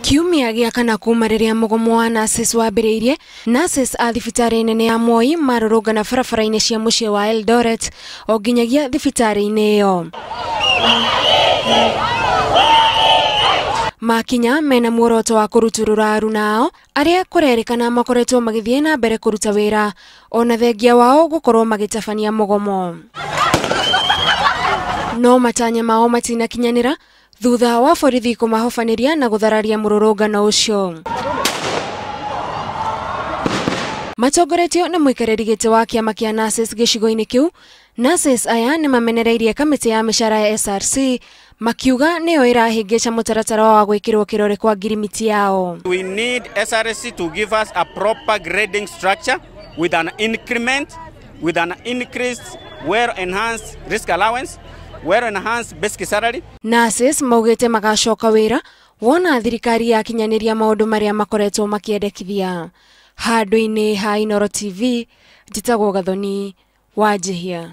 Kiumia gĩa kana kuma rĩrĩa mũgomo wa nurses wambĩrĩirie, nurses a thibitarĩ nene ya Moi marũrũngana barabara-inĩ cia mũciĩ wa Eldoret o nginyagia thibitarĩ-inĩ ĩyo. Makinya mena muoroto wa kũrutũrũra aruna ao arĩa kũrerĩkana makoretwo magĩthiĩ na mbere kũruta wĩra ona thengia wao gũkorwo magĩtabania mũgomo. No matanya mao matinakinyanĩra thutha wa borithi kũmahobanĩria na gũthararia mũrũrũngano ũcio. Matongoretio nĩ mũikarĩri gĩtĩ wa kĩama kĩa nurses gĩcigo-inĩ kĩu, nurses aya nĩ mamenereirie kamĩtĩ ya mĩcara ya SRC makiuga nĩyo ĩrahĩngĩca mũtaratara wa gwĩkĩrwo kĩrore kwa ngirimiti yao. We need SRC to give us a proper grading structure with an increment, with an increased well enhanced risk allowance, well enhanced basic salary. Nurses maugĩte magacoka wĩra wona thirikari yakinyanĩria maũndũ marĩa makoretwo makĩendekithia. Handũ-inĩ ha Inooro TV, njĩtagwo Gathoni Wanjihia.